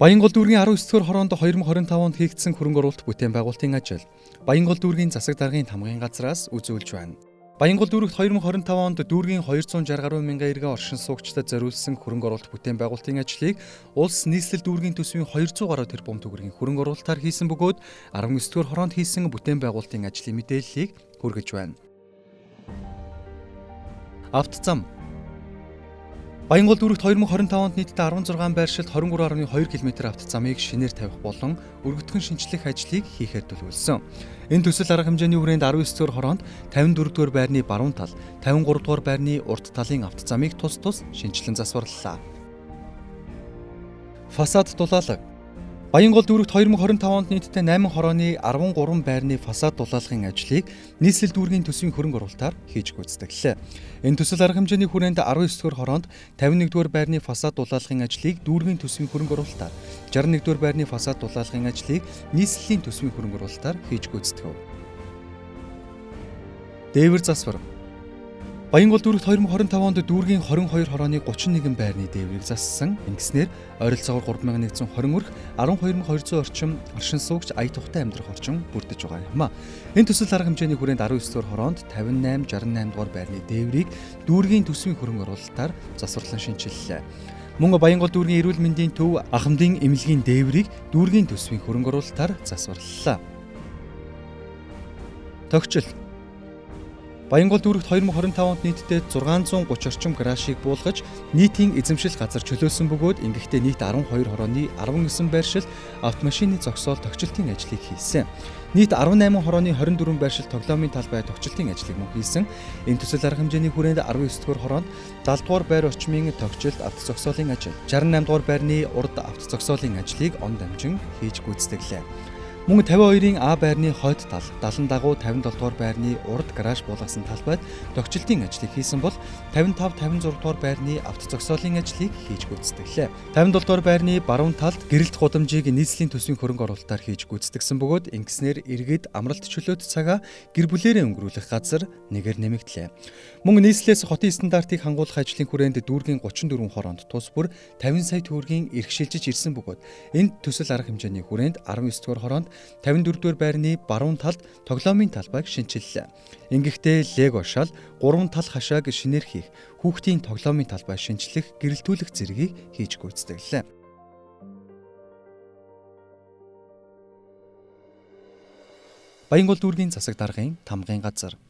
Баянгол дүүргийн 19 дугаар хороонд 2025 онд хийгдсэн хөрөнгө оруулалт бүтээн байгуулалтын ажил Баянгол дүүргийн засаг даргын тамгын газраас үзүүлж байна. Баянгол дүүрэгт 2025 онд дүүргийн 260 гаруй мянган иргэн оршин суугчдад зориулсан хөрөнгө оруулалт бүтээн байгуулалтын ажлыг улс нийслэл дүүргийн төсвийн 200 гаруй тэрбум төгрөгийн хөрөнгө оруулалтаар хийсэн бөгөөд 19 дугаар хороонд хийсэн бүтээн байгуулалтын ажлын мэдээллийг хүргэж байна. Автозам. Баянгол дүүрэгт 2025 онд нийтдээ 16 байршилд 23.2 км автозамыг шинээр тавих болон өргөтгөн шинчлэх ажлыг хийхээр төлөвлөсөн. Энэ төсөл арга хэмжээний хүрээнд 19 дугаар хороонд 54 дугаар байрны баруун тал, 53 дугаар байрны урд талын автозамыг тус тус шинчлэн засварлалаа. Фасад дулаалга. Баянгол дүүрэгт 2025 онд нийтдээ 8 хорооны 13 байрны фасад дулаалгын ажлыг нийслэл дүүргийн төсвийн хөрөнгө оруулалтаар хийж гүйцэтгэлээ. Энэ төсөл арга хэмжээний хүрээнд 19 дугаар хороонд 51 дугаар байрны фасад дулаалгын ажлыг дүүргийн төсвийн хөрөнгө оруулалтаар, 61 дугаар байрны фасад дулаалгын ажлыг нийслэлийн төсвийн хөрөнгө оруулалтаар хийж гүйцэтгэв. Дээвэр засвар. Баянгол дүүрэгт 2025 онд дүүргийн 22 хорооны 31 байрны дээврийг зассан. Ингэснээр ойролцоогоор 3120 өрх 12200 орчим оршин суугч ая тухтай амьдрах орчин бүрдэж байгаа юм а. Энэ төсөл арга хэмжээний хүрээнд 19 дугаар хороонд 58 68 дугаар байрны дээврийг дүүргийн төсвийн хөрөнгө оруулалтаар засварлан шинчиллээ. Мөн Баянгол дүүргийн эрүүл мэндийн төв Ахмадын эмнэлгийн дээврийг дүүргийн төсвийн хөрөнгө оруулалтаар засварлалаа. Төгчл. Баянгол дүүрэгт 2025 онд нийтдээ 630 орчим гаражийг буулгаж нийтийн эзэмшил газар чөлөөлсөн бөгөөд ингэхдээ нийт 12 хорооны 19 байршил автомашины зогсоол тогтчлтын ажлыг хийсэн. Нийт 18 хорооны 24 байршил тоглоомын талбай тогтчлтын ажлыг мөн хийсэн. Энэ төсөл арга хэмжээний хүрээнд 19 дугаар хороонд 70 дугаар байр орчмын тогтчлт автозогсоолын ажил, 68 дугаар байрны урд автозогсоолын ажлыг он дамжин хийж гүйцэтгэлээ. Мөн 52-ын А байрны хойд тал, 70 дагуу 57 дугаар байрны урд гараж буулгасан талбайд тогтчлтын ажлыг хийсэн бол 55 56 дугаар байрны автозогсоолын ажлыг хийж гүйцэтгэлээ. 57 дугаар байрны баруун талд гэрэлт гудамжийг нийслэлийн төсвийн хөрөнгө оруулалтаар хийж гүйцэтгсэн бөгөөд ингэснээр иргэд амралт чөлөөт цагаа гэр бүлээрээ өнгөрүүлэх газар нэгээр нэмэгдлээ. Мөн нийслэлээс хотын стандартыг хангуулах ажлын хүрээнд дүүргийн 34 хороонд тус бүр 50 сая төгрөгийн эрх шилжиж ирсэн бөгөөд энэ төсөл арга хэмжээний хүрээнд 19 дугаар хороонд 54 дугаар байрны баруун талд тоглоомын талбайг шинчиллээ. Ингэхдээ лего шал 3 тал хашааг шинээр хийх, хүүхдийн тоглоомын талбай шинчлэх, гэрэлтүүлэх зэргийг хийж гүйцэтгэлээ. Баянгол дүүргийн засаг даргын тамгын газар.